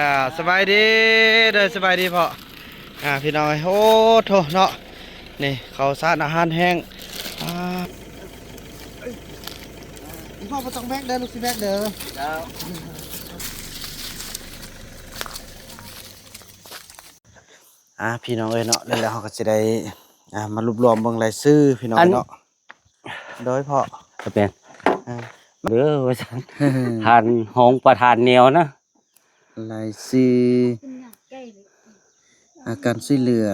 ອ່າ ສະບາຍດີເດີ ສະບາຍດີພໍ່ ອ່າ ພີ່ນ້ອງເອີຍ ໂອ້ໂທເນາະ ນີ້ເຂົ້າສານອາຫານແຫ້ງ ອ່າ ພໍ່ບໍ່ຕ້ອງແບກເດີ ລູກຊິແບກເດີ ເຈົ້າ. ອ່າ ພີ່ນ້ອງເອີຍເນາະ ແລ້ວເຮົາກໍຊິໄດ້ ອ່າ ມາລວບລວມເບິ່ງລາຍຊື່ພີ່ນ້ອງເນາະ ໂດຍພໍ່ ກໍແມ່ນ ເອີ ເດີວ່າຊັ້ນ ທ່ານຮອງປະທານແນວນະ ລາຍຊື່ ອ່າ ການຊ່ວຍເຫຼືອ.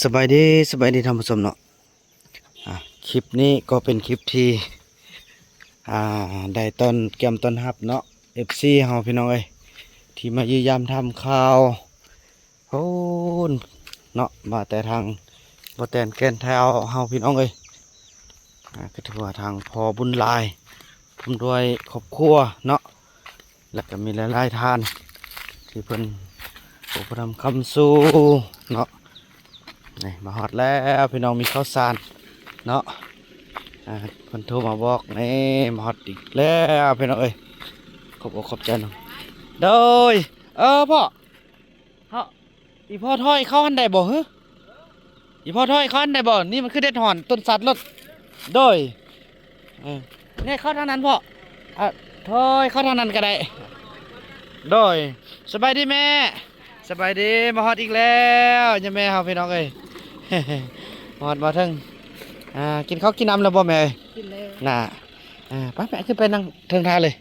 ສະບາຍດີ ສະບາຍດີທ່ານຜູ້ຊົມເນາະ ອ່າ ຄລິບນີ້ກໍເປັນຄລິບທີ່ ອ່າ ໄດ້ຕ້ອນ ກຽມຕ້ອນຮັບເນາະ ເອັຟຊີເຮົາ ພີ່ນ້ອງເອີຍ ທີ່ມາຢ້ຽມຢາມຖາມຂ່າວ ໂອ້ ເນາະ ມາແຕ່ທາງບໍ່ແຕນແກ່ນແທ້ວເຮົາ ພີ່ນ້ອງເອີຍ ອ່າ ກໍຖືວ່າທາງພໍ່ບຸນຫຼາຍ ພ້ອມດ້ວຍຄອບຄົວເນາະ ແລ້ວກໍມີຫຼາຍໆທ່ານທີ່ເພິ່ນອຸປະຖຳຄ້ຳຊູເນາະ ນີ້ມາຮອດແລ້ວພີ່ນ້ອງ ມີເຂົ້າສານເນາະ ອ່າ ເພິ່ນໂທມາບອກ ນີ້ມາຮອດອີກແລ້ວພີ່ນ້ອງເອີຍ ຂອບອົກຂອບໃຈນຳ ໂດຍ ເອີ ພໍ່ ເຮົາ ອີ່ພໍ່ຖອຍເຂົ້າຫັ້ນໄດ້ບໍ່ຫື? ອີ່ພໍ່ຖອຍເຂົ້າຫັ້ນໄດ້ບໍ່? ນີ້ມັນຄືແດດຮ້ອນ ຕົ້ນສັດໂລດ ໂດຍ ເອີ ນີ້ເຂົ້າທາງນັ້ນພໍ່ ອ່າ ຖອຍເຂົ້າທາງນັ້ນກໍໄດ້ ໂດຍ ສະບາຍດີແມ່ ສະບາຍດີ ມາຮອດອີກແລ້ວ ຍາແມ່ເຮົາ ພີ່ນ້ອງເອີຍ ມາຮອດມາເຖິງ ອ່າ ກິນເຂົ້າກິນນ້ຳແລ້ວບໍ່ແມ່ເອີຍ? ກິນແລ້ວ ນ່າ ອ່າ ໄປແມ່ ຂຶ້ນໄປນັ່ງເທິງທ່າເລີຍ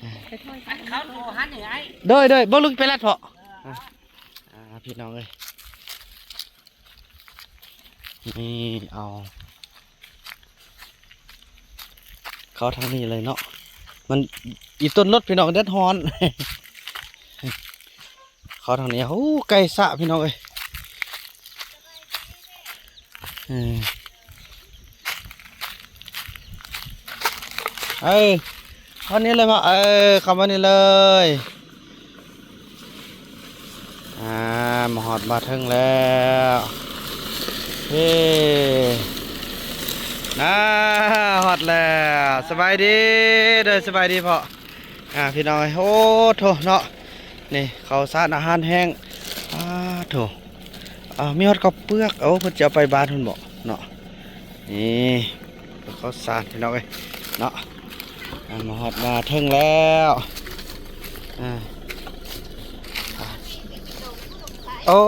ອ່າ ໄປຖອຍ ເຂົ້າໂຕຫັ້ນນີ້ອ້າຍ ໂດຍ ໂດຍ ບໍ່ລຸກໄປລັດເພາະ ອ່າ ອ່າ ພີ່ນ້ອງເອີຍ ນີ້ເອົາ ເຂົ້າທາງນີ້ເລີຍເນາະ ມັນອີ່ຕົ້ນລົດພີ່ນ້ອງ ແດດຮ້ອນ ເຂົ້າທາງນີ້ ໂອ້ ໄກ່ສະພີ່ນ້ອງເອີຍ ເອີ ເອີ ເຂົ້ານີ້ເລີຍພໍ່ ເອີ ເຂົ້າມານີ້ເລີຍ ອ່າ ມາຮອດມາເຖິງແລ້ວ ເອີ ອ່າ ຮອດແລ້ວ ສະບາຍດີເດີ ສະບາຍດີພໍ່ ອ່າ ພີ່ນ້ອງເອີຍ ໂອ້ໂທເນາະ ນີ້ເຂົ້າສານອາຫານແຫ້ງ ປາໂທ ອ່າ ມີຮອດເຂົ້າເປືອກ ໂອ້ ເພິ່ນຈະເອົາໄປບ້ານພຸ້ນບໍເນາະ ນີ້ເຂົ້າສານພີ່ນ້ອງເອີຍເນາະ ອ່າ ມາຮອດມາເຖິງແລ້ວ ອ່າ ໂອ້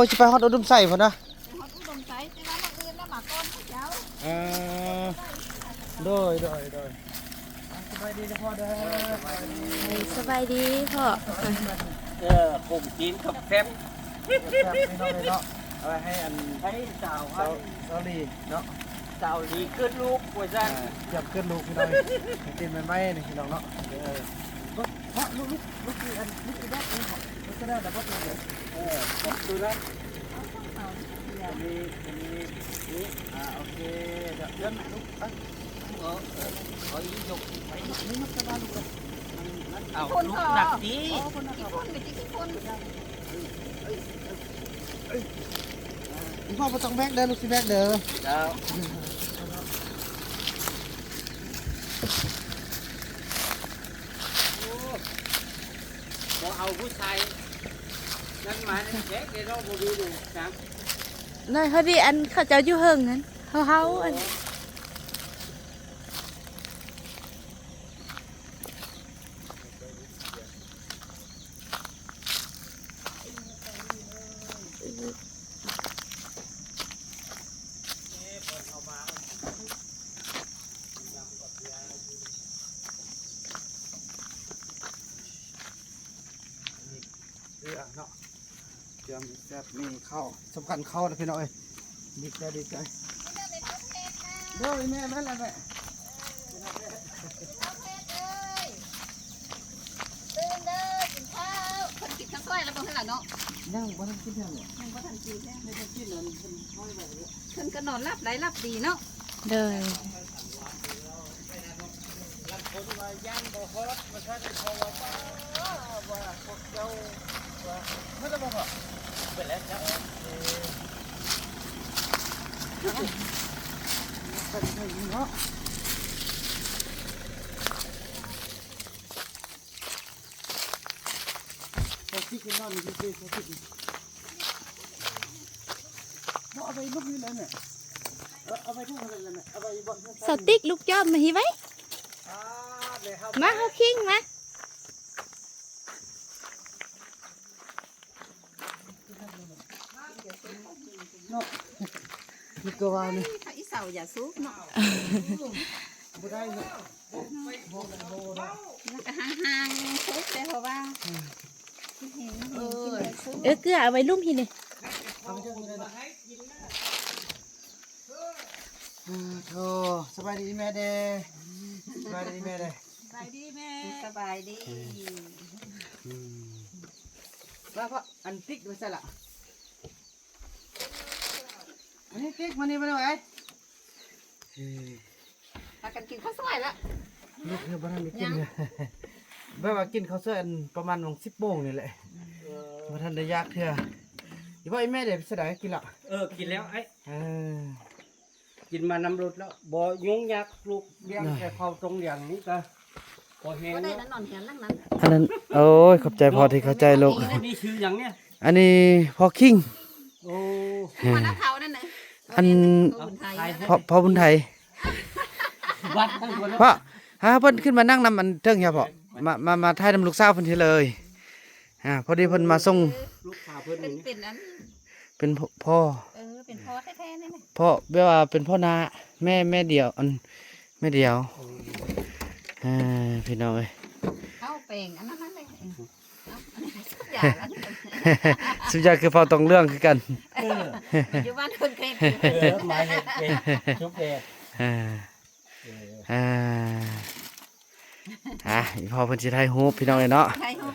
ຊິໄປຮອດອຸດົມໄຊພຸ້ນນະ ໄປຮອດອຸດົມໄຊ ແຕ່ວ່າມື້ອື່ນນະມາກ່ອນເຂົາເຈົ້າ ເອີ ໂດຍ ໂດຍ ໂດຍ ອ່າ ສະບາຍດີເດີພໍ່ເດີ ເອີ ສະບາຍດີພໍ່ ເອີ ຂົມຈີນກັບແຟບ ແຊບໆ ພີ່ນ້ອງເອີຍເນາະ ເອົາໄວ້ໃຫ້ອັນ ໃຫ້ສາວ ສາວ ສາວຫຼີເນາະ ສາວຫຼີເກີດລູກວ່າຊັ້ນ ອ່າ ກຽມເກີດລູກພີ່ນ້ອງເອີຍ ກິນໃໝ່ໆ ນີ້ພີ່ນ້ອງເນາະ ເອີ ເພາະລູກ ລູກ ລູກກິນອັນ ລູກກິນແບບນີ້ເພາະ ມັນກໍໄດ້ແລ້ວບໍ່ເປັນຫຍັງ ເອີ ຂອບຄຸນນະ ອັນນີ້ ອັນນີ້ ນີ້ ອ່າ ໂອເຄ ດຽວເລື່ອນໃໝ່ລູກ ເອີ ເອີ ເອີ ອີກຍົກໄປ ນີ້ມັນກໍໄດ້ລູກເອີຍ ມັນ ເອົາ ລູກໜັກດີ ອີກຄົນໄປ ອີກຄົນ ອີ່ພໍ່ບໍ່ຕ້ອງແບກເດີ ລູກຊິແບກເດີ ເຈົ້າ ໂອ້ ບໍ່ເອົາຜູ້ຊາຍນັ້ນມາແບກເດ້ເນາະ ບໍ່ມີເດ້ນະ ນັ້ນພໍດີ ອັນເຂົາເຈົ້າຢູ່ເທິງນັ້ນ ເຮົາ ເຮົາ ອັນ ເອີ ເນາະ ກຽມແຊບ ມີເຂົ້າ ສຳຄັນເຂົ້ານະພີ່ນ້ອງເອີຍ ດີໃຈ ດີໃຈ ໂດຍແມ່ ແມ່ນແລ້ວແມ່ ເອີ ເອີ ຕື່ນເດີ ກິນເຂົ້າ ເພິ່ນກິນຂ້າວຊອຍແລ້ວບໍ່ຫັ້ນລະເນາະ ຍັງບໍ່ທັນກິນເທື່ອ ຍັງບໍ່ທັນກິນເທື່ອ ເພິ່ນກິນແລ້ວເພິ່ນ ເພິ່ນກໍນອນຫຼັບໄດ້ຫຼັບດີເນາະ ໂດຍ ລາງຄົນວ່າຢ້ານບໍ່ຮອດວ່າຊັ້ນ ເພາະວ່າ ວ່າພວກເຈົ້າວ່າ ໝົດແລ້ວບໍ່ພໍ່? ໝົດແລ້ວເຈົ້າ ໂອເຄ ເອີ ເນາະ ເອົາຕິກຂຶ້ນນອນຢູ່ເດ້ ເອົາຕິກນີ້ ບໍ່ ເອົາໄວ້ລຸກນີ້ແຫຼະແມ່ ເອີ ເອົາໄວ້ເທິງນັ້ນແຫຼະແມ່ ເອົາໄວ້ບ່ອນເທິງ ສະຕິກ ລຸກຈອມມາພີ້ໄວ້ ອ່າ ມາ ເຮົາຄິງມາ. ເນາະ ນີ້ກໍວ່ານີ້ ເຂົາອີເສົາຢ່າສຸກເນາະ ບໍ່ໄດ້ເນາະ ມັນກໍຫ່າງໆສຸກແຕ່ເພາະວ່າ ເອີ ເກືອເອົາໄວ້ລຸ່ມພີ້ນີ້ ເອົາໄປເທິງນີ້ເລີຍເນາະ ອ່າ ໂທ ສະບາຍດີແມ່ເດ້ ສະບາຍດີແມ່ເດ້ ສະບາຍດີແມ່ ສະບາຍດີ ອືມ ວ່າເພາະອັນຕິກໄປໃສລະ ອັນນີ້ຕິກ ມານີ້ ມານີ້ເອີຍ ພາກັນກິນເຂົ້າສວຍລະ ລູກຍັງບໍ່ທັນໄດ້ກິນເລີຍ ແບບວ່າກິນເຂົ້າສວຍອັນປະມານຫວ່າງສິບໂມງນີ້ແຫຼະ ບໍ່ທັນໄດ້ຢາກເທື່ອ ອີພໍ່ອີແມ່ເດ້ ເປັນຈັ່ງໃດ ກິນລະ ເອີ ກິນແລ້ວອ້າຍ ເອີ ກິນມານຳລົດແລ້ວ ບໍ່ຫຍຸ້ງຍາກ ລູກລ້ຽງແຕ່ເຂົ້າໂຮງຮຽນນີ້ກະພໍແຮງ ບໍ່ໄດ້ນະ ນອນຮຽນຫຼັງນັ້ນ ອັນນັ້ນ ໂອ້ຍ ຂອບໃຈພໍ່ທີ່ເຂົ້າໃຈລູກ ອັນນີ້ຊື່ຫຍັງນີ້ ອັນນີ້ພໍ່ຄິງ ໂອ້ ມານຳເຂົານັ້ນນະ ອັນ ພໍ່ບຸນໄທ ພໍ່ ພໍ່ບຸນໄທ ວັດນັ້ນ ພໍ່ ຫາເພິ່ນຂຶ້ນມານັ່ງນຳອັນເທິງເຮົາພໍ່ ມາ ມາ ມາຖ່າຍນຳລູກສາວເພິ່ນເທື່ອເລີຍ ອ່າ ພໍດີເພິ່ນມາສົ່ງ ລູກສາວເພິ່ນ ເປັນ ເປັນອັນ ເປັນພໍ່ ເອີ ເປັນພໍ່ແທ້ໆນີ້ນະ ພໍ່ແບບວ່າເປັນພໍ່ນ້າ ແມ່ ແມ່ດຽວ ອັນ ແມ່ດຽວ ເອີ ພີ່ນ້ອງເອີຍ ເອົາແປງອັນນັ້ນນັ້ນເລີຍ ເອົາ ອັນນີ້ສູບຢາລະ ສູບຢາຄືພໍ່ຕອງເລື່ອງຄືກັນ ເອີ ຢູ່ບ້ານເພິ່ນເຄີຍ ເອີ ມາເຮັດເອງ ສູບເອງ ເອີ ເອີ ອ່າ ອ່າ ອີພໍ່ເພິ່ນຊິຖ່າຍຮູບ ພີ່ນ້ອງເອີຍເນາະ ຖ່າຍຮູບ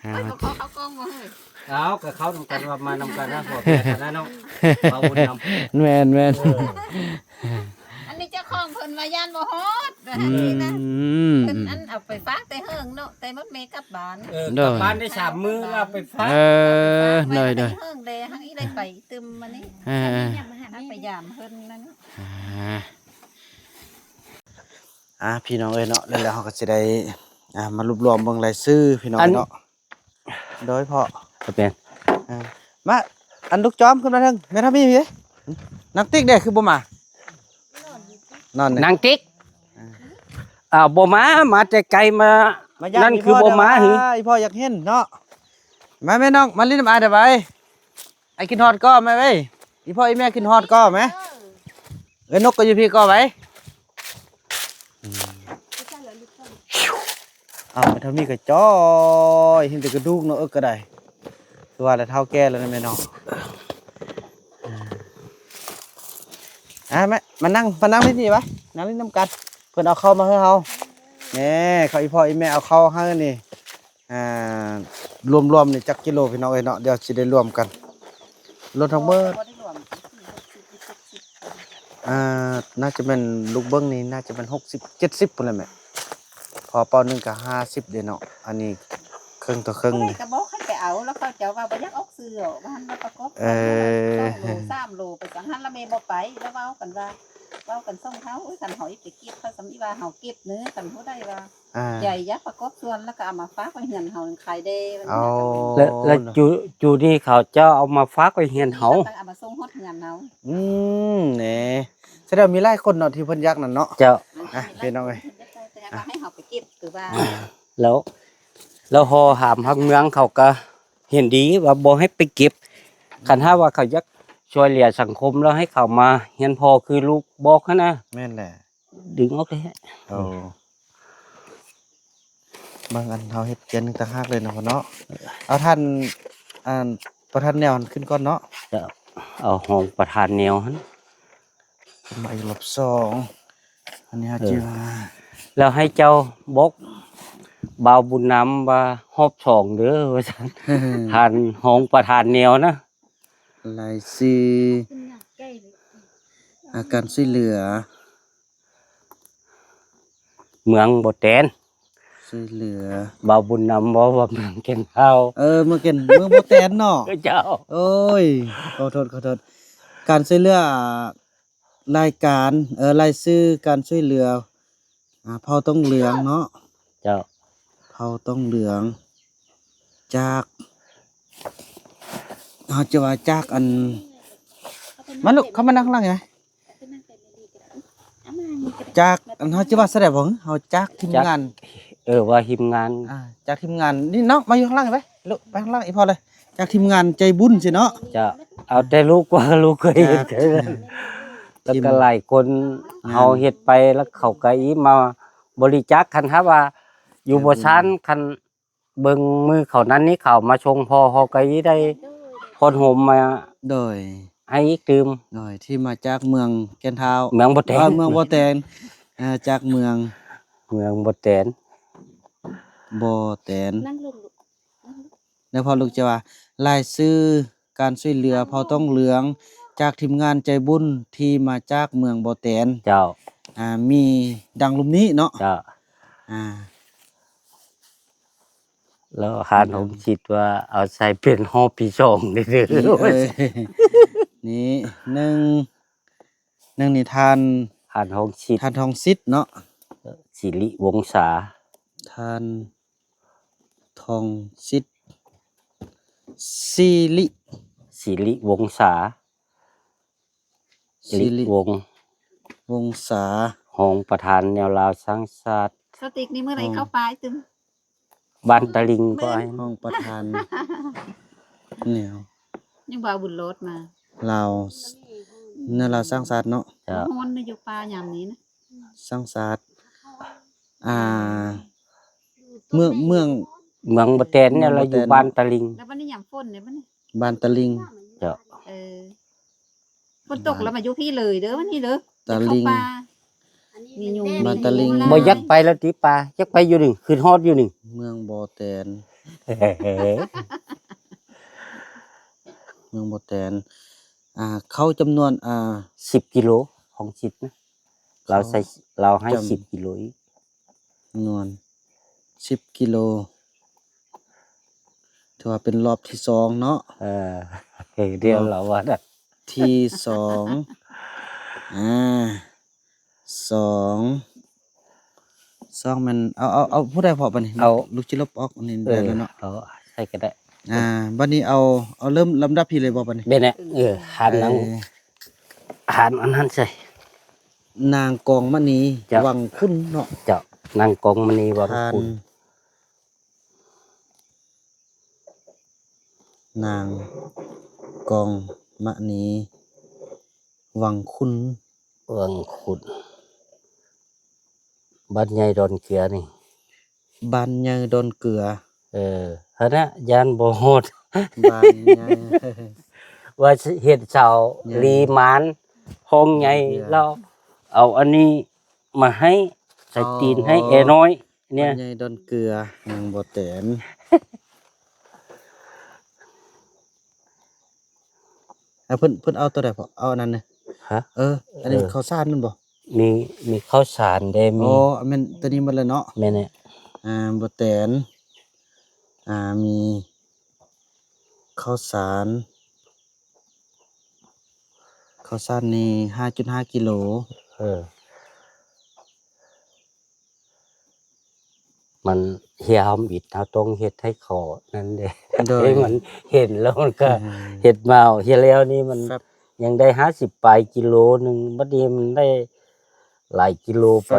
ອ່າ ເອີຍ ບໍ່ຂໍເຂົ້າກ້ອງບໍ່ເຮີ້ຍ ເອົາ ກໍເຂົ້ານຳກັນວ່າມານຳກັນນະ ພໍ່ແມ່ນນະເນາະ ເອົາບຸນນຳ ແມ່ນໆ ເອີ ອັນນີ້ເຈົ້າຂອງເພິ່ນວ່າຢ້ານບໍ່ຮອດ ອືມ ວ່າຊັ້ນນີ້ນະ ເພິ່ນອັນເອົາໄປຝາກແຕ່ເຫິງເນາະ ແຕ່ໝົດແມ່ກັບບ້ານ ເອີ ໂດຍ ກັບບ້ານໄດ້ສາມມື້ແລ້ວໄປຝາກ ເອີ ໂດຍໆ ໄປເຫິງແດ່ ຫາກອີໄດ້ໄປຕື່ມມານີ້ ເອີ ຫາກໄປຢາມເພິ່ນນັ້ນ ອ່າ ອ່າ ພີ່ນ້ອງເອີຍເນາະ ແລ້ວເຮົາກໍຊິໄດ້ ອ່າ ມາລວບລວມເບິ່ງລາຍຊື່ພີ່ນ້ອງເນາະ ໂດຍພໍ່ ແມ່ນ ອ່າ ມາ ອັນລູກຈອມຂຶ້ນມາເທິງ ແມ່ທຳມີພີ້ ນາງຕິກເດ້ຄືບໍ່ມາ ນອນນີ້ ນາງຕິກ ອ່າ ອ່າ ບໍ່ມາ ມາແຕ່ໄກມາ ມາຢ້າມ ນັ້ນຄືບໍ່ມາ ອີພໍ່ຢາກເຫັນເນາະ ມາແມ່ນ້ອງ ມາຫຼິ້ນນຳອ້າຍໄດ້ໄວ ອ້າຍຄິດຮອດກໍແມ່ເອີຍ ອີພໍ່ອີແມ່ຄິດຮອດກໍແມ່ ເອີ ນົກກໍຢູ່ພີ້ກໍໄວ ອືມ ອ້າວ ແມ່ເຖົ້າມີກໍຈ້ອຍ ເຫັນແຕ່ກະດູກເນາະ ເອິກກໍໄດ້ ຄືວ່າແລ້ວ ເຖົ້າແກ່ແລ້ວນະແມ່ເນາະ ອ່າ ແມ່ ມານັ່ງ ມານັ່ງທີ່ນີ້ວະ ນັ່ງຫຼິ້ນນຳກັນ ເພິ່ນເອົາເຂົ້າມາໃຫ້ເຮົາ ແນ່ ເຂົ້າ ອີພໍ່ອີແມ່ເອົາເຂົ້າໃຫ້ນີ້ ອ່າ ລວມໆນີ້ຈັກກິໂລພີ່ນ້ອງເອີຍເນາະ ດຽວຊິໄດ້ລວມກັນ ລວມທັງໝົດ ບໍ່ໄດ້ລວມ ອ່າ ໜ້າຈະແມ່ນ ລູກເບິ່ງນີ້ໜ້າຈະແມ່ນຫົກສິບ ເຈັດສິບພຸ້ນແຫຼະແມ່ ເພາະເປົາໜຶ່ງກໍຫ້າສິບເດ້ເນາະ ອັນນີ້ເຄິ່ງຕໍ່ເຄິ່ງ ກໍບອກໃຫ້ໄປເອົາ ແລ້ວເຂົາເຈົ້າວ່າບໍ່ຢາກອອກຊື່ ວ່າຫັ້ນວ່າປະກອບ ເອີ ສອງໂລ ສາມໂລ ໄປຈັ່ງຫັ້ນ ລະແມ່ບໍ່ໄປ ລະເວົ້າກັນວ່າ ເວົ້າກັນສອງເຖົ້າ ໂອ້ຍ ຄັນເຮົາໄປເກັບ ເຂົາສ່ຳອີວ່າເຮົາເກັບເນີ ຄັນຜູ້ໃດວ່າ ອ່າ ໃຫຍ່ຢາກປະກອບສ່ວນ ແລ້ວກໍເອົາມາຝາກໄວ້ເຮືອນເຮົາຂາຍແດ່ ເອົາ ແລ້ວ ແລ້ວຈູ ຈູນີ້ເຂົາເຈົ້າເອົາມາຝາກໄວ້ເຮືອນເຮົາ ແລ້ວກໍເອົາມາສົ່ງຮອດເຮືອນເຮົາ ອືມ ແນ່ ສະແດງມີຫຼາຍຄົນເນາະທີ່ເພິ່ນຢາກນັ້ນເນາະ ເຈົ້າ ອ່ະ ພີ່ນ້ອງເອີຍ ແຕ່ວ່າໃຫ້ເຮົາໄປເກັບ ຄືວ່າ ແລ້ວ ແລ້ວຫໍ່ຫາມພັກເມືອງເຂົາກໍເຫັນດີວ່າບໍ່ໃຫ້ໄປເກັບ ຄັນຫາກວ່າເຂົາຢາກຊ່ວຍເຫຼືອສັງຄົມ ແລ້ວໃຫ້ເຂົາມາຮຽນພໍຄືລູກບອກຫັ້ນນະ ແມ່ນແຫຼະ ດຶງອອກເລີຍ ໂອ້ ເບິ່ງອັນເຮົາເຮັດກຽນຕ່າງຫາກເລີຍເນາະພໍ່ເນາະ ເອົາທ່ານ ອັນ ປະທານແນວຫັ້ນຂຶ້ນກ່ອນເນາະ ເອົາຮອງປະທານແນວຫັ້ນ ຂຶ້ນມາອີກລອບສອງ ອັນນີ້ເຮົາ ເອີ ຈິວ່າ ແລ້ວໃຫ້ເຈົ້າບອກບ່າວບຸນນຳວ່າຮອບສອງເດີ ວ່າຊັ້ນ ທ່ານຮອງປະທານແນວນະ ລາຍຊື່ ອາ ການຊ່ວຍເຫຼືອ ເມືອງບໍ່ແຕນ ຊ່ວຍເຫຼືອ ບ່າວບຸນນຳເວົ້າວ່າເມືອງແກ່ນທ້າວ ເອີ ເມືອງແກ່ນ ເມືອງບໍ່ແຕນເນາະ ເອີ ເຈົ້າ ໂອ້ຍ ຂໍໂທດ ຂໍໂທດ ການຊ່ວຍເຫຼືອ ລາຍການ ເອີ ລາຍຊື່ການຊ່ວຍເຫຼືອ ອ່າ ເຜົ່າຕອງເຫຼືອງເນາະ. ເຈົ້າ ເຜົ່າຕອງເຫຼືອງ ຈາກ ເຮົາຈະວ່າຈາກອັນ ມາລູກ ເຂົ້າມານັ່ງຫຼັງນີ້ນະ. ຈາກອັນ ເຮົາຈະວ່າຊັ້ນໃດບໍ່ ເຮົາຈາກທີມງານ ເອີ ວ່າທີມງານ ອ່າ ຈາກທີມງານນີ້ເນາະ ມາຢູ່ຂ້າງຫຼັງໄປ ລູກ ໄປຂ້າງຫຼັງອີ່ພໍ່ເລີຍ ຈາກທີມງານໃຈບຸນຊີ້ເນາະ. ເຈົ້າ ເອົາແຕ່ລູກວ່າລູກເຄີຍເຮັດ ຈາກ ແລ້ວກໍຫຼາຍຄົນ ແມ່ນ ເຮົາເຮັດໄປ ແລ້ວເຂົາກໍອີ່ມາບໍລິຈາກ ຄັນຖ້າວ່າຢູ່ບໍ່ຊານ ຄັນເບິ່ງມື້ເຂົານັ້ນນີ້ ເຂົາມາສົ່ງພໍ່ ເຮົາກໍອີ່ໄດ້ ໂດຍ ຄອນໂຮມມາ ໂດຍ ໃຫ້ອີກຕື່ມ ໂດຍ ທີ່ມາຈາກເມືອງແກ່ນທ້າວ ເມືອງບໍ່ແຕນ ເອີ ເມືອງບໍ່ແຕນ ອ່າ ຈາກເມືອງ ເມືອງບໍ່ແຕນ ບໍ່ແຕນ ນັ່ງລົງລູກ ນັ່ງລົງ. ແລ້ວພໍ່ລູກຈະວ່າ ລາຍຊື່ການຊ່ວຍເຫຼືອເຜົ່າຕອງເຫຼືອງ ຈາກທີມງານໃຈບຸນທີ່ມາຈາກເມືອງບໍ່ແຕນ ເຈົ້າ ອ່າ ມີດັ່ງລຸ່ມນີ້ເນາະ. ເຈົ້າ ອ່າ ແລ້ວທ່ານ ອືມ ຫົງສິດວ່າເອົາໃສ່ເປັນຫໍປີສອງເດີ ນີ້ ເອີ ນີ້ ໜຶ່ງ ໜຶ່ງນີ້ທ່ານ ທ່ານທອງສິດ ທ່ານທອງສິດເນາະ ສິລິວົງສາ ທ່ານທອງສິດ ສິລິ ສິລິວົງສາ ສິລິວົງ ວົງສາ ຮອງປະທານແນວລາວສ້າງຊາດ ສະຕິກນີ້ມື້ໃດເຂົ້າປ່າຕື່ມ ບ້ານຕະລິງກໍ ຮອງປະທານແນວ ຍັງບໍ່ເອົາບຸນໂລດມາ ລາວ ແນວລາວສ້າງຊາດເນາະ. ເຈົ້າ ຮ້ອນຢູ່ປ່າຍາມນີ້ນະ ສ້າງຊາດ ອ່າ ເມືອງ ເມືອງ ເມືອງບໍ່ແຕນນີ້ລະ ຢູ່ບ້ານຕະລິງ ແລ້ວບັດນີ້ຍາມຝົນເດ້ບັດນີ້ ບ້ານຕະລິງ. ເຈົ້າ ເອີ ຝົນຕົກແລ້ວມາຢູ່ພີ້ເລີຍເດີ ວັນນີ້ເດີ ຕະລິງ ມີຍຸງ ມາຕະລິງ ມີຍຸງ ບໍ່ຢາກໄປແລ້ວຕິປ່າ ຢາກໄປຢູ່ນີ້ ຄິດຮອດຢູ່ນີ້ ເມືອງບໍ່ແຕນ ເມືອງບໍ່ແຕນ ອ່າ ເຂົ້າຈຳນວນ ອ່າ ສິບກິໂລ ຂອງສິບນະ ລາວໃສ່ ເຂົ້າ ລາວໃຫ້ສິບກິໂລອີກ ຈຳນວນສິບກິໂລ ຖືວ່າເປັນລອບທີສອງເນາະ. ເອີ ດຽວລາວວ່ານັ້ນ ທີສອງ ອ່າ ສອງ ສອງແມ່ນ ເອົາ ເອົາ ເອົາຜູ້ໃດພໍບັດນີ້ ເອົາ ລູກຊິລົບອອກອັນນີ້ ເອີ ໄດ້ແລ້ວເນາະ ເອົາໃສ່ກໍໄດ້. ອ່າ ບັດນີ້ເອົາ ເອົາເລີ່ມລຳດັບພີ້ເລີຍບໍ່ບັດນີ້? ແມ່ນແຫຼະ ເອີ ທ່ານນາງ ເອີ ທ່ານອັນນັ້ນໃສ່ ນາງກອງມະນີ ເຈົ້າ ວັງຄຸນເນາະ. ເຈົ້າ ນາງກອງມະນີວັງຄຸນ ທ່ານ ນາງກອງມະນີ ວັງຄຸນ ວັງຄຸນ ບ້ານໃຫຍ່ດອນເກືອນີ້ ບ້ານໃຫຍ່ດອນເກືອ ເອີ ຫັ້ນນະ ຢ້ານບໍ່ຮອດ ບ້ານໃຫຍ່ ວ່າຊິເຫັນສາວລີມານ ຫ້ອງໃຫຍ່ ດອນເກືອ ແລ້ວເອົາອັນນີ້ມາໃຫ້ ໃສ່ຕີນໃຫ້ແອນ້ອຍ ເອີ ເນຍ ບ້ານໃຫຍ່ດອນເກືອ ນາງບໍ່ແຕນ. ອ່າ ເພິ່ນ ເພິ່ນເອົາໂຕໃດພໍ່? ເອົາອັນນັ້ນເນາະ. ຮະ? ເອີ ອັນນີ້ ເອີ ເຂົ້າສານແມ່ນບໍ່? ມີ ມີເຂົ້າສານເດ້ ມີ ອໍ ແມ່ນໂຕນີ້ໝົດແລ້ວເນາະ. ແມ່ນແຫຼະ. ອ່າ ບໍ່ແຕນ ອ່າ ມີເຂົ້າສານ ເຂົ້າສານນີ້ຫ້າຈຸດຫ້າກິໂລ. ເອີ ມັນເຮົາທຳອິດ ເຮົາຕ້ອງເຮັດໃຫ້ເຂົານັ້ນເດ້ ໂດຍ ໃຫ້ມັນເຫັນແລ້ວມັນກະ ອືມ ເຮັດມາ ເຮັດແລ້ວນີ້ມັນ ແບບ ຍັງໄດ້ຫ້າສິບປາຍກິໂລໜຶ່ງ ບັດນີ້ມັນໄດ້ຫຼາຍກິໂລໄປ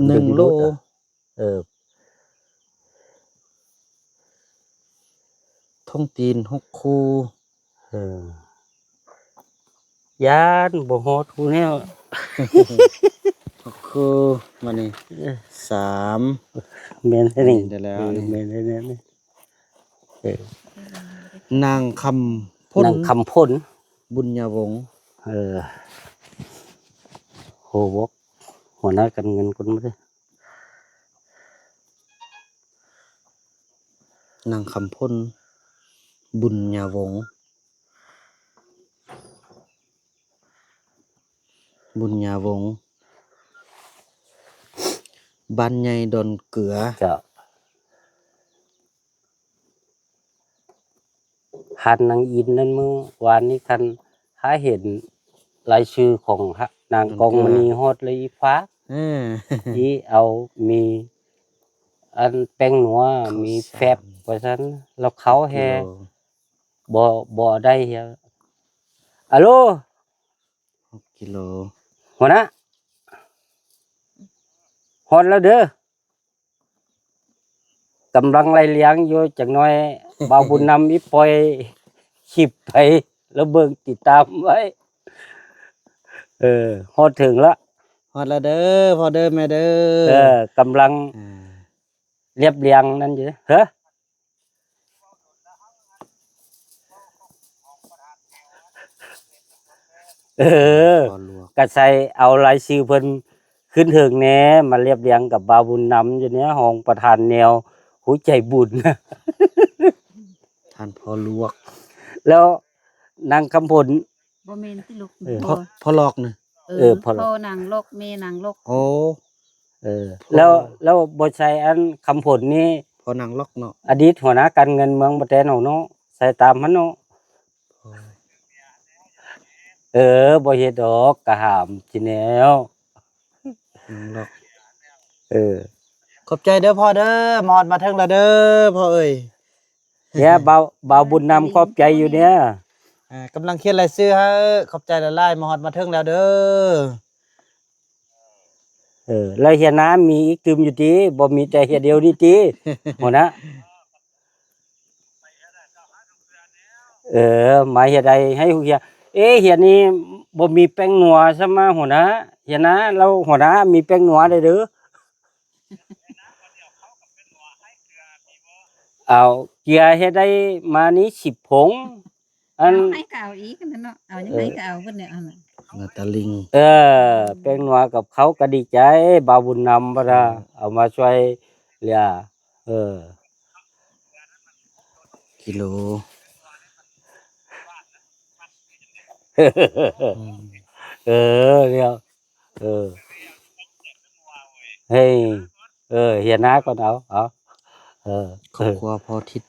ແບບ ມັນດຶງດູດ ໜຶ່ງໂລ ອະ ເອີ ຖົງຕີນຫົກຄູ່ ເອີ ຢ້ານບໍ່ຮອດຄູ່ແນວ ຫົກຄູ່ ມານີ້ ເອີ ສາມ ແມ່ນແທ້ນີ້ ນີ້ໄດ້ແລ້ວ ເອີ ນີ້ ແມ່ນແທ້ນີ້ ເອີ ນາງຄຳພົນ ນາງຄຳພົນ ບຸນຍາວົງ ເອີ ໂຫ ບອກຫົວໜ້າການເງິນກ່ອນເດີ. ນາງຄຳພົນ ບຸນຍາວົງ ບຸນຍາວົງ ບ້ານໃຫຍ່ດອນເກືອ. ເຈົ້າ. ທ່ານນາງອິນນັ້ນ ມື້ວານນີ້ ຄັນຖ້າເຫັນ ລາຍຊື່ຂອງນາງກອງມະນີຮອດແລ້ວອີ່ຟ້າ ເອີ ອີ່ເອົາ ມີອັນແປ້ງນົວ ມີແຟັບວ່າຊັ້ນ ແລ້ວເຂົາແຮ່ບໍ່ ບໍ່ໄດ້ເຮັດ. ອາໂລ ຫົກກິໂລ ຫົວໜ້າ ຮອດແລ້ວເດີ. ກຳລັງໄລ່ລຽງຢູ່ ຈັກໜ້ອຍບ່າວບຸນນຳອີ່ປ່ອຍຄລິບໄປ ແລ້ວເບິ່ງຕິດຕາມໄວ້. ເອີ ຮອດເຖິງລະ ຮອດແລ້ວເດີ ພໍ່ເດີແມ່ເດີ. ເອີ ກຳລັງ ອ່າ ລຽບລຽງນັ້ນຢູ່ເດີ. ເຮີ ເອີ ກະໃສ່ເອົາລາຍຊື່ເພິ່ນຂຶ້ນເທິງແດ່ ມາລຽບລຽງກັບບ່າວບຸນນຳຢູ່ເນຍ ຮອງປະທານແນວຫົວໃຈບຸນ ທ່ານພໍ່ຫຼວກ ແລ້ວນາງຄຳພົນ ບໍ່ແມ່ນຕິລູກ ເອີ ພໍ່ ພໍ່ຫຼອກນະ ເອີ ເອີ ພໍ່ຫຼອກ ພໍ່ນາງຫຼອກ ແມ່ນາງຫຼອກ ໂອ້ ເອີ ພໍ່ ແລ້ວ ແລ້ວບໍ່ໃສ່ອັນຄຳພົນນີ້ ພໍ່ນາງຫຼອກເນາະ ອະດີດຫົວໜ້າການເງິນເມືອງບໍ່ແຕນເຮົາເນາະ ໃສ່ຕາມຫັ້ນເນາະ. ໂອ້ຍ ເອີ ບໍ່ເຮັດດອກ ກະຫາມຊິແນວ ນາງຫຼອກ ເອີ ຂອບໃຈເດີພໍ່ເດີ ມາຮອດມາເຖິງແລ້ວເດີພໍ່ເອີຍ. ເນຍ ບ່າວ ບ່າວບຸນນຳຂອບໃຈຢູ່ເນຍ ອ່າ ກຳລັງຂຽນລາຍຊື່ໃຫ້ ຂອບໃຈຫຼາຍໆ ມາຮອດມາເຖິງແລ້ວເດີ. ເອີ ແລ້ວເຮືອນາມີອີກຕື່ມຢູ່ຕິ ບໍ່ມີແຕ່ເຮືອດຽວນີ້ຕິ ຫົວໜ້າ? ເອີ ມາເຮັດໃຫ້ ໃຫ້ເຮືອ ເອ ເຮືອນີ້ບໍ່ມີແປ້ງນົວຊະມາ ຫົວໜ້າ ເຮືອນາ ແລ້ວຫົວໜ້າມີແປ້ງນົວໄດ້ເດີ. ເອົາເກືອເຮັດໄດ້ມານີ້ສິບຜົງ ອັນ ເອົາໃຫ້ກໍເອົາອີກຫັ້ນແຫຼະເນາະ ເອົາຫຍັງໃຫ້ກໍເອົາເບິດແຫຼະ ອັນນັ້ນ ໜ້າຕາລິງ ເອີ ແປ້ງນົວກັບເຂົ້າກໍດີໃຈ ບ່າວບຸນນຳ ເອີ ວ່າເອົາມາຊ່ວຍເຫຼືອ ເອີ ກິໂລ ອືມ ເອີ ດຽວ ເອີ ເຮີ້ຍ ເອີ ເຮຍນາກ່ອນ ເອົາ ເອົາ ເອີ ຄອບຄົວພໍ່ທິດ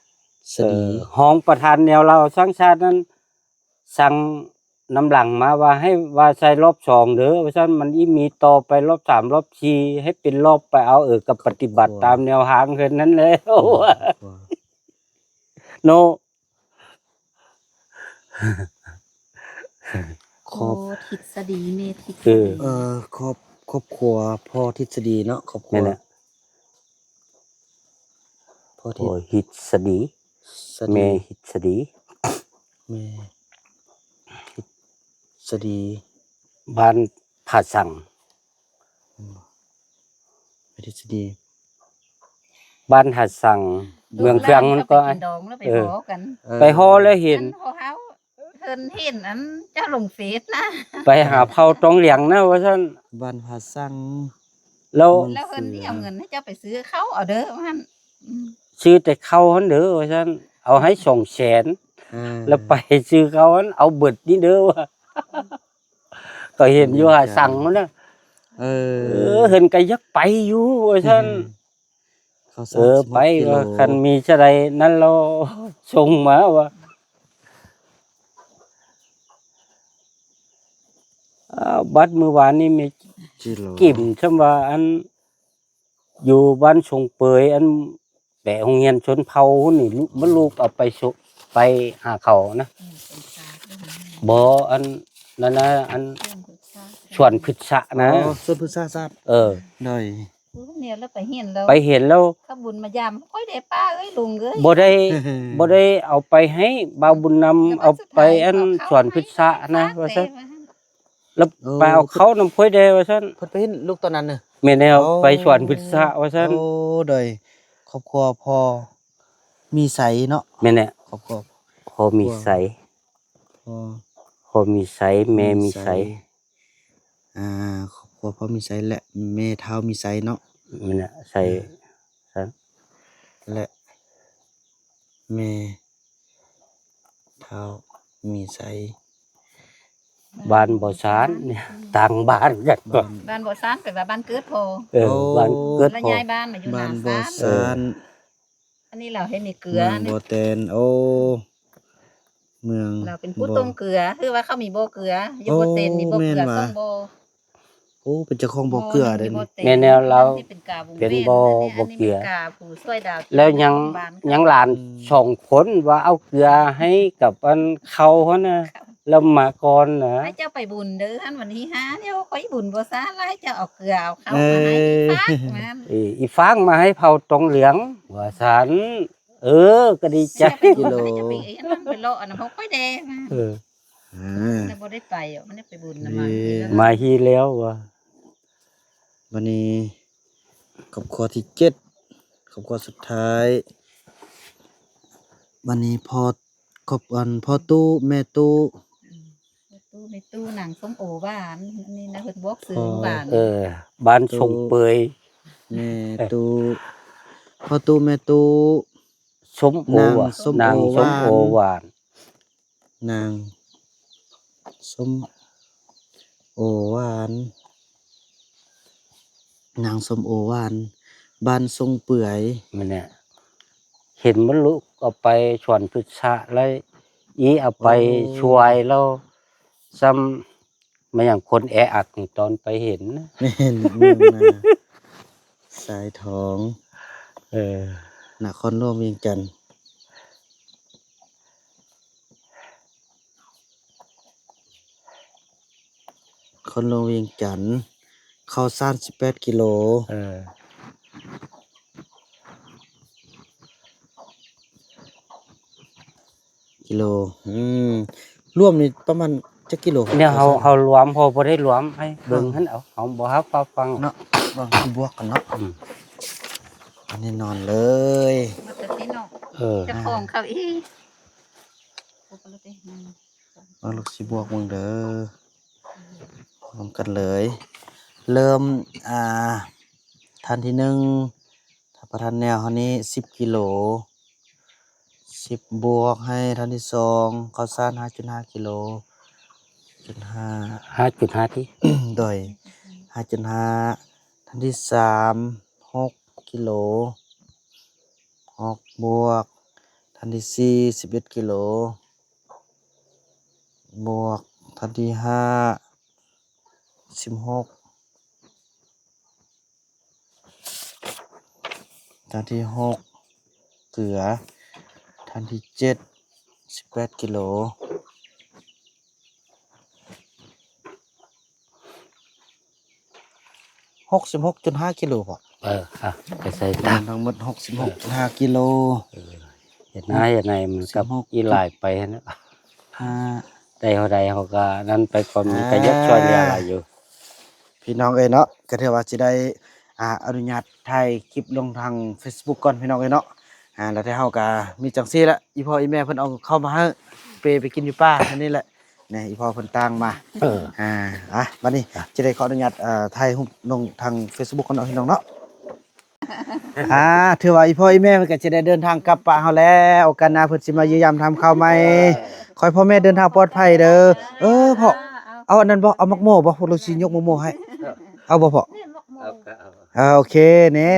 ສະດີ ເອີ ຮອງປະທານແນວລາວສ້າງຊາດນັ້ນ ສັ່ງນຳຫຼັງມາວ່າ ໃຫ້ວ່າໃສ່ລອບສອງເດີ ວ່າຊັ້ນ ມັນອີ່ມີຕໍ່ໄປລອບສາມ ລອບສີ່ ໃຫ້ເປັນລອບໄປເອົາ ເອີ ກໍປະຕິບັດຕາມແນວທາງເພິ່ນນັ້ນແຫຼະ ອືມ ເນາະ. ຄອບ ໂອ້ ທິດສະດີ ແມ່ທິດສະດີ ເອີ ຄອບ ຄອບຄົວພໍ່ທິດສະດີເນາະ ຄອບຄົວ ແມ່ນແຫຼະ ພໍ່ທິດ ໂອ້ ທິດສະດີ ສະດີ ແມ່ທິດສະດີ ແມ່ທິດສະດີ ບ້ານຜາສັງ ແມ່ທິດສະດີ ບ້ານຫາດສັງ ເມືອງເຟືອງ ມັນກໍ ໄປກິນດອງແລ້ວໄປ ເອີ ຫໍກັນ ເອີ ໄປຫໍແລ້ວເຫັນ ອັນຫໍເຮົາ ເພິ່ນເຫັນອັນເຈົ້າລົງເຟສນະ ໄປຫາເຜົ່າຕ້ອງຫຼຽງນະ ວ່າຊັ້ນ ບ້ານຜາສັງ ແລ້ວ ແລ້ວເພິ່ນຊິເອົາເງິນໃຫ້ເຈົ້າໄປຊື້ເຂົ້າເອົາເດີ ວ່າຊັ້ນ ອືມ ຊື້ແຕ່ເຂົ້າຫັ້ນເດີ ວ່າຊັ້ນ ເອົາໃຫ້ສອງແສນ ອ່າ ແລ້ວໄປຊື້ເຂົ້າຫັ້ນ ເອົາເບິດນີ້ເດີ ວ່າ ກໍເຫັນຢູ່ຫາດສັງພຸ້ນນະ ເອີ ເອີ ເພິ່ນກໍຢາກໄປຢູ່ ວ່າຊັ້ນ ເອີ ໄປ ກິໂລ ວ່າຄັນມີຊະໃດນັ້ນລາວສົ່ງມາວ່າ ອ້າວ ບັດມື້ວານນີ້ມີ ກິໂລ ກິມ ຊ່ຳວ່າອັນ ຢູ່ບ້ານຊົງເປີຍ ອັນ ແປະໂຮງຮຽນຊົນເຜົ່າພຸ້ນນີ້ ມາລູກເອົາໄປ ໄປຫາເຂົານະ ບໍ່ ອັນນັ້ນນະ ອັນສວນພຶດສະນະ ອໍ ສວນພຶດສະສາດ ເອີ ໂດຍ ຜູ້ນີ້ລະໄປເຫັນແລ້ວ ໄປເຫັນແລ້ວ ເຂົາບຸນມາຢາມຂ້ອຍເດ້ ປ້າເອີຍ ລຸງເອີຍ ບໍ່ໄດ້ ບໍ່ໄດ້ເອົາໄປໃຫ້ ບ່າວບຸນນຳເອົາໄປ ອັນສວນພຶດສະນະ ວ່າຊັ້ນ ແລ້ວໄປເອົາເຂົ້ານຳຂ້ອຍແດ່ວ່າຊັ້ນ ເພິ່ນໄປເຫັນລູກຕອນນັ້ນນະ ແມ່ນແລ້ວ ໄປສວນພຶດສະວ່າຊັ້ນ ໂອ້ ໂດຍ ຄອບຄົວພໍ່ມີໄຊເນາະ ແມ່ນແຫຼະ ຄອບຄົວພໍ່ມີໄຊ ພໍ່ ພໍ່ມີໄຊ ແມ່ມີໄຊ ອ່າ ຄອບຄົວພໍ່ມີໄຊ ແລະ ແມ່ທ້າວມີໄຊເນາະ ແມ່ນແຫຼະ ໄຊ ແລະ ແມ່ ທ້າວມີໄຊ ບ້ານບໍ່ຊານ ຕ່າງບ້ານກັນ ບ້ານບໍ່ຊານ ແປວ່າບ້ານເກີດພໍ່ ເອີ ໂອ້ ບ້ານເກີດພໍ່ ລະຍ້າຍບ້ານມາຢູ່ ບ້ານບໍ່ຊານ ເອີ ອັນນີ້ລາວເຮັດໃນເກືອ ບ້ານບໍ່ແຕນ ໂອ້ ເມືອງ ລາວເປັນຜູ້ຕົງເກືອ ຄືວ່າເຂົາມີບໍ່ເກືອ ຢູ່ບໍ່ເຕັນ ມີບໍ່ເກືອ ໂອ້ ແມ່ນຫວາ ສອງບໍ່. ໂອ້ ເປັນເຈົ້າຂອງບໍ່ເກືອໄດ໋ນີ້ ແມ່ນແນວລາວ ເປັນບໍ່ ບໍ່ເກືອ ແລ້ວຍັງ ຍັງຫຼານ ອືມ ສອງຄົນວ່າເອົາເກືອໃຫ້ກັບອັນເຂົາຫັ້ນນະ ແລ້ວມາກ່ອນນະ ໃຫ້ເຈົ້າໄປບຸນເດີ ຫັ້ນວັນທີຫ້າ ດຽວຂ້ອຍບຸນບໍ່ຊາ ລະໃຫ້ເຈົ້າເອົາເກືອເອົາເຂົ້າມາໃຫ້ ເອີ ອີຟາກນັ້ນ ເອີ ອີຟາກມາໃຫ້ເຜົ່າຕອງຫຼຽງ ວ່າຊັ້ນ. ເອີ ກໍດີໃຈ ສິບກິໂລ ໄປເລາະອັນນັ້ນ ເຮົາຄ່ອຍແດ່ ເອີ ອ່າ ແຕ່ບໍ່ໄດ້ໄປ ບໍ່ໄດ້ໄປບຸນນຳ ມາຮີແລ້ວວ່າ ບັດນີ້ຄອບຄົວທີເຈັດ ຄອບຄົວສຸດທ້າຍ ບັດນີ້ພໍ່ ຄອບ ອັນ ພໍ່ຕູ້ ແມ່ຕູ້ ອືມ ແມ່ຕູ້ ແມ່ຕູ້ ນາງສົ້ມໂອຫວານ ອັນນີ້ນະ ເພິ່ນບອກຊື່ຫວານ ເອີ ບ້ານຊົງເປີຍ ແມ່ຕູ້ ພໍ່ຕູ້ ແມ່ຕູ້ ສົ້ມໂອ ນາງ ຫວານ ສົ້ມໂອ ນາງ ຫວານ ສົ້ມໂອຫວານ ນາງ ສົ້ມໂອຫວານ ນາງ ສົ້ມໂອຫວານ ບ້ານຊົງເປືອຍ ແມ່ນແຫຼະ ເຫັນມັນລຸກເອົາໄປສວນພຶດຊະ ແລ້ວອີເອົາໄປ ໂອ້ ຊ່ວຍ ແລ້ວຊ້ຳ ມາຫຍັງຄົນແອອັດນີ້ຕອນໄປເຫັນນະ ແມ່ນ ເມືອງນາຊາຍທອງ ເອີ ນະຄອນຫຼວງວຽງຈັນ ຄອນຫຼວງວຽງຈັນ ເຂົ້າສານສິບແປດກິໂລ ເອີ ກິໂລ ອືມ ລວມນີ້ປະມານຈັກກິໂລ? ແນວເຮົາ ເຮົາລວມ ເຮົາບໍ່ໄດ້ລວມ ໃຫ້ເບິ່ງຫັ້ນເອົາ ເຮົາບໍ່ຮັບຟັງເນາະ ເບິ່ງຊິບວກກັນເນາະ ອືມ ອັນນີ້ນອນເລີຍ ເອີ ເຈົ້າຂອງເຂົາອີກ ເອົາລູກຊິບວກເບິ່ງເດີ ພ້ອມກັນເລີຍ ເລີ່ມ ອ່າ ທ່ານທີໜຶ່ງ ຖ້າປະທານແນວເຮົານີ້ສິບກິໂລ ສິບບວກໃຫ້ທ່ານທີສອງ ເຂົ້າສານຫ້າຈຸດຫ້າກິໂລ ຈຸດຫ້າ ຫ້າຈຸດຫ້າຕິ ໂດຍ ຫ້າຈຸດຫ້າ ທ່ານທີສາມ ຫົກກິໂລ ຫົກບວກ ທ່ານທີສີ່ ສິບເອັດກິໂລ ບວກ ທ່ານທີຫ້າ ສິບຫົກ ທ່ານທີຫົກ ເກືອ ທ່ານທີເຈັດ ສິບແປດກິໂລ ຫົກສິບຫົກຈຸດຫ້າກິໂລບໍ? ເອີ ອ່ະ ໄປໃສ່ຕາ ທັງໝົດຫົກສິບຫົກຈຸດຫ້າກິໂລ ເອີ ເຮັດໜ້າເຮັດໃນມັນກັບອີຫຼາຍໄປຫັ້ນນະ ອ່າ ໄດ້ເທົ່າໃດເຮົາກໍນັ້ນໄປກ່ອນ ມັນກໍຢາກຊ່ວຍເຫຼືອຫຼາຍຢູ່ ພີ່ນ້ອງເອີຍເນາະ ກໍຖືວ່າຊິໄດ້ ອ່າ ອະນຸຍາດຖ່າຍຄລິບລົງທາງເຟສບຸກກ່ອນ ພີ່ນ້ອງເອີຍເນາະ ອ່າ ແລ້ວແຕ່ເຮົາກໍມີຈັ່ງຊີ້ແຫຼະ ອີພໍ່ອີແມ່ເພິ່ນເອົາເຂົ້າມາໃຫ້ ເປໄປກິນຢູ່ປ່າ ອັນນີ້ແຫຼະ ນີ້ ອີພໍ່ເພິ່ນຕ່າງມາ ເອີ ອ່າ ອ່ະ ບັດນີ້ ອ່ະ ຈະໄດ້ຂໍອະນຸຍາດ ເອີ ຖ່າຍຮູບລົງທາງເຟສບຸກກ່ອນເນາະ ພີ່ນ້ອງເນາະ ອ່າ ຖືວ່າອີພໍ່ອີແມ່ເພິ່ນກໍຈະໄດ້ເດີນທາງກັບປະເຮົາແລ້ວ ໂອກາດໜ້າເພິ່ນຊິມາຢ້ຽມຢາມຖາມຂ່າວໃໝ່ ຂໍໃຫ້ພໍ່ແມ່ເດີນທາງປອດໄພເດີ ເອີ ພໍ່ ເອົາອັນນັ້ນບໍ່? ເອົາໝາກໂມບໍ່? ພວກເຮົາຊິຍົກໝາກໂມໃຫ້ ເອົາບໍ່ພໍ່? ເອົາ ເອົາ ອ່າ ໂອເຄ ນີ້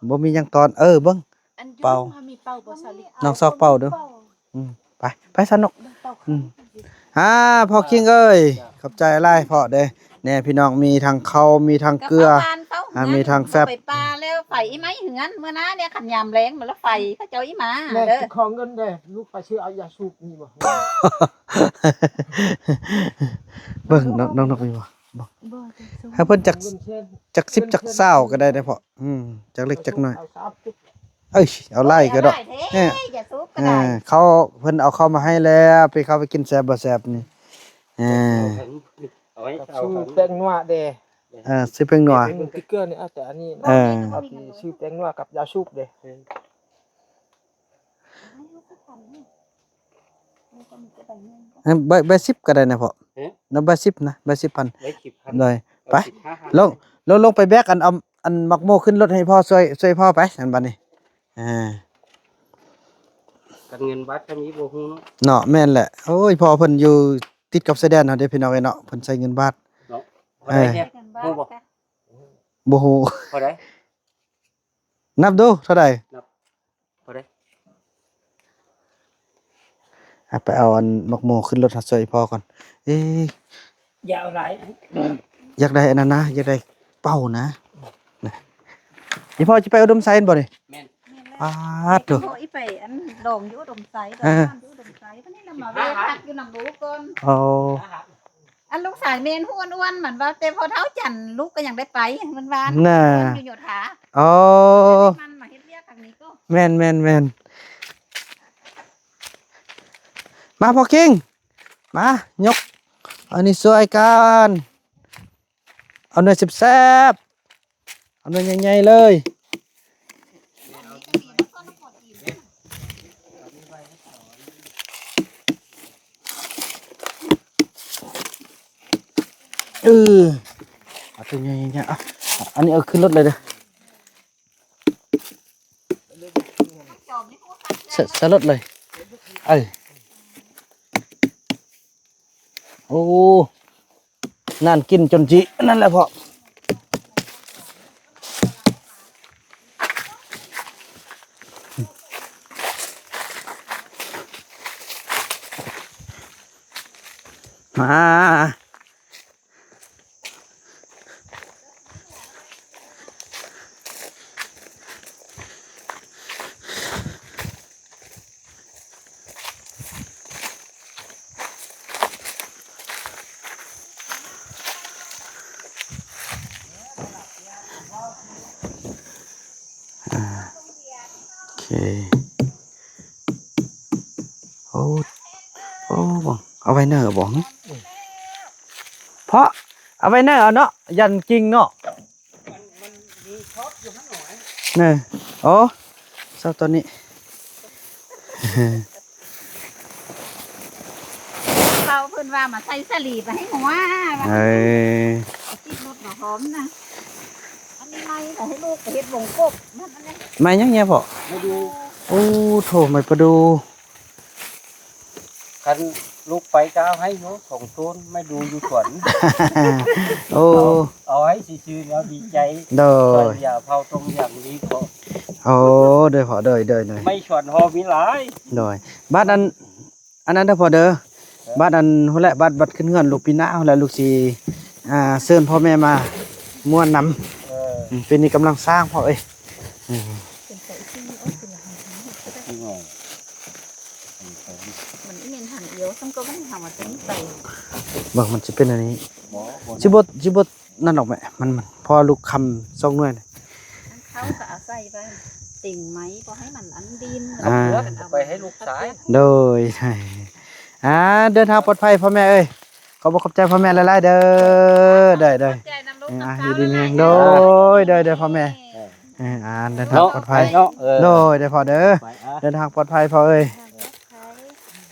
ບໍ່ມີຫຍັງຕອນ ເອີ ເບິ່ງ ອັນຢູ່ ເປົ່າ ເຮົາມີເປົ່າບໍ່ ສາວລິ? ນ້ອງຊອກເປົ່າເດີ ເປົ່າ ອືມ ໄປ ໄປຊະນົກ ເບິ່ງເປົ່າ ອືມ ອ່າ ພໍ່ຄິງເອີຍ ຂອບໃຈຫຼາຍພໍ່ເດີ ແນ່ພີ່ນ້ອງ ມີທັງເຂົ້າ ມີທັງເກືອ ອ່າ ມີທັງແຟັບ ໄປປ່າແລ້ວໄຟອີໄໝເຮືອນ ມື້ໜ້າເນຍ ຄັນຍາມແລ້ງມາແລ້ວໄຟ ເຂົາເຈົ້າອີມາເດີ ຂໍເງິນເດີ ລູກໄປຊື້ເອົາຢາສູບມີບໍ່? ເບິ່ງ ນ້ອງ ນ້ອງນົກມີບໍ່? ບໍ່ ບໍ່ ຈັກ ໃຫ້ເພິ່ນຈັກ ຈັກສິບຈັກຊາວກໍໄດ້ເດ້ພໍ່ ອືມ ຈັກເລັກຈັກນ້ອຍ ເອີຍ ເອົາຫຼາຍກໍດອກ ເອີ ເຂົາ ເພິ່ນເອົາເຂົ້າມາໃຫ້ແລ້ວ ໄປເຂົ້າໄປກິນແຊບບໍ່ແຊບນີ້ ເອີ ຊື້ແປ້ງນົວເດ້ ເອີ ຊື້ແປ້ງນົວ ເອີ ຊື້ແປ້ງນົວກັບຢາສູບເດ້. ເອີ ໃບ ໃບສິບກໍໄດ້ນະພໍ່ ເອີ ນະ ໃບສິບນະ ໃບສິບພັນ ໃບສິບພັນ ໂດຍ ເອົາ ໄປ ສິບຫ້າພັນ ລົງ ລົງ ລົງໄປແບກອັນ ເອົາອັນໝາກໂມຂຶ້ນລົດໃຫ້ພໍ່ ຊ່ວຍ ຊ່ວຍພໍ່ໄປ ອັນບັດນີ້ ເອີ ຄັນເງິນບາດກໍມີບໍ່ຮູ້ເນາະ ເນາະ ແມ່ນແຫຼະ ໂອ້ຍ ພໍ່ເພິ່ນຢູ່ຕິດກັບຊາຍແດນເຮົາເດ້ ພີ່ນ້ອງເອີຍເນາະ ເພິ່ນໃຊ້ເງິນບາດເນາະ ເອີ ເທົ່າໃດ ຮູ້ບໍ່? ບໍ່ຮູ້ ເທົ່າໃດ? ນັບດູ ເທົ່າໃດ? ນັບ ພໍໄດ້ ເ ອ່ະ ໄປເອົາອັນໝາກໂມຂຶ້ນລົດເຮົາຊ່ວຍອີ່ພໍ່ກ່ອນ. ເອີ ຢ່າເອົາຫຼາຍ ຢາກໄດ້ອັນນັ້ນນະ ຢາກໄດ້ເປົານະ. ນະ ອີ່ພໍ່ຊິໄປອຸດົມໄຊແມ່ນບໍ່ນີ້? ແມ່ນ. ປາດໂທ້ ອີ່ໄປອັນດອງຢູ່ອຸດົມໄຊ ເອີ ດອງຢູ່ອຸດົມໄຊ ບັດນີ້ລະມາແວະພັກຢູ່ນຳລູກກ່ອນ. ໂອ້ ອັນລູກຊາຍແມ່ນຫຸ້ນອ້ວນ ມັນວ່າແຕ່ພໍເຖົ້າຈັນລູກກໍຍັງໄດ້ໄປ ມັນວ່ານະ ຢູ່ໂຍທາ. ອໍ ມັນມາເຮັດວຽກທາງນີ້ກໍ ແມ່ນໆໆ ມາພໍ່ຄິງ ມາຍົກອັນນີ້ຊ່ວຍກັນ ເອົາໜ່ວຍແຊບໆ ເອົາໜ່ວຍໃຫຍ່ໆເລີຍ. ເອີ ເອົາຕົວໃຫຍ່ໆ ເອົາ ອັນນີ້ເອົາຂຶ້ນລົດເລີຍເດີ ໃສ່ ໃສ່ລົດເລີຍ. ເອີ ໂອ້ ນັ້ນກິນຈົນຈິ ນັ້ນແຫຼະພໍ່. ມາ ອ່າ ໂອເຄ. ໂອ້ ໂອ້ ເອົາໄວ້ເນີບໍ່? ເພາະເອົາໄວ້ເນີເອົາເນາະ ຢ້ານກິງເນາະ. ມັນ ມັນມີຊອບຢູ່ຫັ້ນໜ້ອຍ ເນີ. ໂອ້ ຊອບຕົວນີ້ ເຂົາເພິ່ນວ່າມາໃສ່ສາລີໄປໃຫ້ງົວວ່າ. ເອີ ຕິດລົດມາພ້ອມນະ. ອັນນີ້ໄມ້ກໍໃຫ້ລູກໄປເຮັດວົງກົບມັນນັ້ນແຫຼະ. ໄມ້ຫຍັງເນຍພໍ່? ໄມ້ດູ່. ໂອ້ ໂທ້ ໄມ້ປະດູ່. ຄັນລູກໄປກໍເອົາໃຫ້ຢູ່ສອງຕົ້ນ ໄມ້ດູ່ຢູ່ສວນ. ໂອ້ ເອົາ ເອົາໃຫ້ຊື່ໆ ແລ້ວດີໃຈ. ໂດຍ ຊ່ອຍເຫຼືອເຜົ່າຕົງຢ່າງດີເພາະ. ໂອ້ ໂດຍພໍ່ ໂດຍ ໂດຍ ໂດຍ. ໄມ້ສວນຫໍມີຫຼາຍ. ໂດຍ ບາດອັນ ອັນນັ້ນເດີພໍ່ເດີ ເອີ ບາດອັນພຸ້ນແຫຼະ ບາດ ບາດຂຶ້ນເຮືອນລູກປີໜ້າພຸ້ນແຫຼະ ລູກຊິ ອ່າ ເຊີນພໍ່ແມ່ມາມ່ວນນຳ. ເອີ ອືມ ປີນີ້ກຳລັງສ້າງພໍ່ເອີຍ. ອືມ ມັນອີ່ແມ່ນຫາງອຽວ ຊັ້ນກໍບໍ່ໄດ້ຫາວ່າຕົວນີ້ໄປ. ເບິ່ງມັນຊິເປັນອັນນີ້ ບໍ່ ບໍ່ ຊິບໍ່ ຊິບໍ່ ນັ້ນອອກແມ່ ມັນ ມັນ ເພາະວ່າລູກຄຳສອງໜ່ວຍ. ອັນເຂົາກໍອາໄສວ່າເຕັງໄມ້ບໍ່ໃຫ້ມັນອັນດິນ. ອ່າ ເອົາໄປໃຫ້ລູກຊາຍ. ໂດຍ ອ່າ ເດີນທາງປອດໄພພໍ່ແມ່ເອີຍ. ຂອບອົກຂອບໃຈພໍ່ແມ່ຫຼາຍໆເດີ. ໂດຍ ໂດຍ ຂອບໃຈນຳລູກນຳສາວຫຼາຍໆເດີ. ອ່າ ຢູ່ດີມີແຮງ. ໂດຍ ໂດຍ ໂດຍ ພໍ່ແມ່. ເອີ ອ່າ ເດີນທາງປອດໄພເນາະ. ເອີ ໂດຍ ໂດຍ ພໍ່ເດີ. ໄປ ອ່າ ເດີນທາງປອດໄພພໍ່ເອີຍ.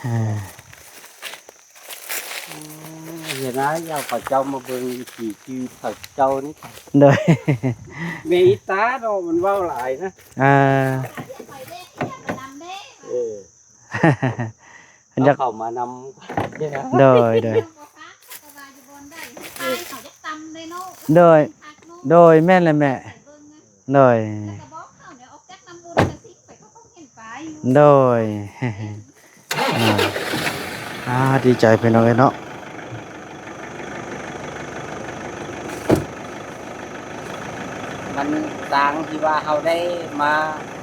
ເອີ ເອີ ເຫັນນະ ຢາກເຂົາເຈົ້າມາເບິ່ງວິຖີຊີວິດເຂົາເຈົ້ານີ້. ໂດຍ ແມ່ອີຕາເນາະ ມັນເວົ້າຫຼາຍນະ. ອ່າ ເອີ ເພິ່ນຢາກເອົາເຂົ້າມານຳ. ໂດຍ ໂດຍ ໂດຍ ໂດຍ ແມ່ນແຫຼະແມ່. ໂດຍ ໂດຍ ອ່າ ອ່າ ດີໃຈພີ່ນ້ອງເອີຍເນາະ. ມັນຕ່າງທີ່ວ່າເຮົາໄດ້ມາ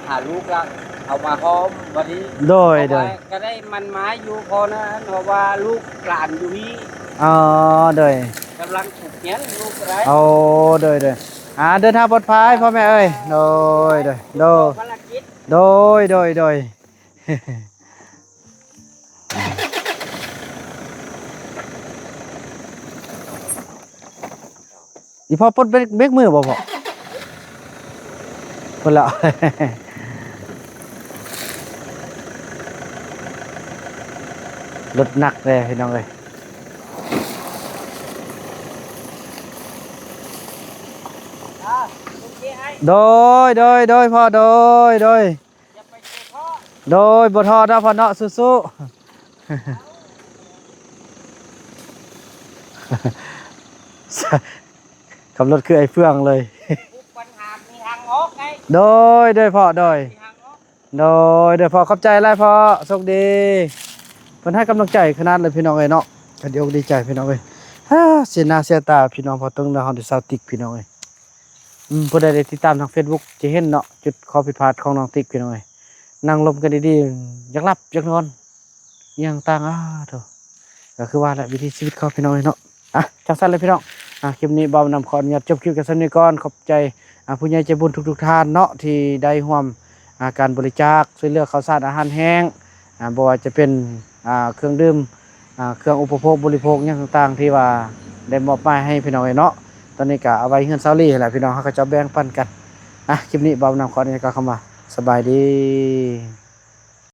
ຫາລູກລະ ເຮົາມາຮອມບັດນີ້. ໂດຍ ເອົາມາ ໂດຍ ກໍໄດ້ມັນມາຢູ່ພໍນະ ເພາະວ່າລູກຫຼານຢູ່ນີ້. ອໍ ໂດຍ ກຳລັງຝຶກຮຽນ ລູກກໍໄດ້. ໂອ້ ໂດຍ ໂດຍ ອ່າ ເດີນທາງປອດໄພພໍ່ແມ່ເອີຍ. ໂດຍ ໂດຍ ໂດຍ ພາລະກິດ. ໂດຍ ໂດຍ ໂດຍ. ອີ່ພໍ່ປົດເບຣກ ເບຣກມືບໍ່ພໍ່? ພຸ້ນແຫຼະ ລົດໜັກເດ້ພີ່ນ້ອງເອີຍ. ໂດຍ ໂດຍ ໂດຍ ພໍ່ ໂດຍ ໂດຍ. ໂດຍ ບໍ່ທໍ້ເນາະພໍ່ເນາະ ສູ້ໆ. ຂັບລົດຄືໄອ້ເຟືອງເລີຍ. ໂດຍ ໂດຍ ພໍ່ ໂດຍ ໂດຍ ໂດຍ ພໍ່ ຂອບໃຈຫຼາຍພໍ່ ໂຊກດີ. ພິ່ນໃຫ້ກຳລັງໃຈຂະໜາດເລີຍພີ່ນ້ອງເອີຍເນາະ ກະດີອົກດີໃຈພີ່ນ້ອງເອີຍ. ຮາ ເສຍໜ້າເສຍຕາພີ່ນ້ອງ ພໍຕົງເລື່ອງເຮົາໄດ້ຊາວຕິກພີ່ນ້ອງເອີຍ. ອືມ ຜູ້ໃດໄດ້ຕິດຕາມທາງເຟສບຸກຈະເຫັນເນາະ ຈຸດຂໍ້ຜິດພາດຂອງນ້ອງຕິກພີ່ນ້ອງເອີຍ. ນັ່ງລົມກັນດີໆ ຢາກຫຼັບຢາກນອນ ອີ່ຫຍັງຕ່າງ ອາ ໂທ້ ກໍຄືວ່າແຫຼະ ວິຖີຊີວິດເຂົາພີ່ນ້ອງເອີຍເນາະ. ອ່ະ ຈັ່ງຊັ້ນເລີຍພີ່ນ້ອງ ອ່ະ ຄລິບນີ້ບ່າວນຳຂໍອະນຸຍາດຈົບຄລິບກັນສ່ຳນີ້ກ່ອນ. ຂອບໃຈ ອ່າ ຜູ້ໃຫຍ່ໃຈບຸນທຸກໆທ່ານເນາະ ທີ່ໄດ້ຮ່ວມ ອ່າ ການບໍລິຈາກຊ່ວຍເຫຼືອເຂົ້າສານອາຫານແຫ້ງ ອ່າ ບໍ່ວ່າຈະເປັນ ອ່າ ເຄື່ອງດື່ມ ອ່າ ເຄື່ອງອຸປະໂພກບໍລິໂພກຫຍັງຕ່າງໆ ທີ່ວ່າໄດ້ມອບໝາຍໃຫ້ພີ່ນ້ອງເອີຍເນາະ. ຕອນນີ້ກໍເອົາໄວ້ເຮືອນຊາວລີຫັ້ນແຫຼະພີ່ນ້ອງ ເຮົາກໍຈະແບ່ງປັນກັນ. ອ່ະ ຄລິບນີ້ບ່າວນຳຂໍອະນຸຍາດກ່າວຄຳວ່າ ສະບາຍດີ.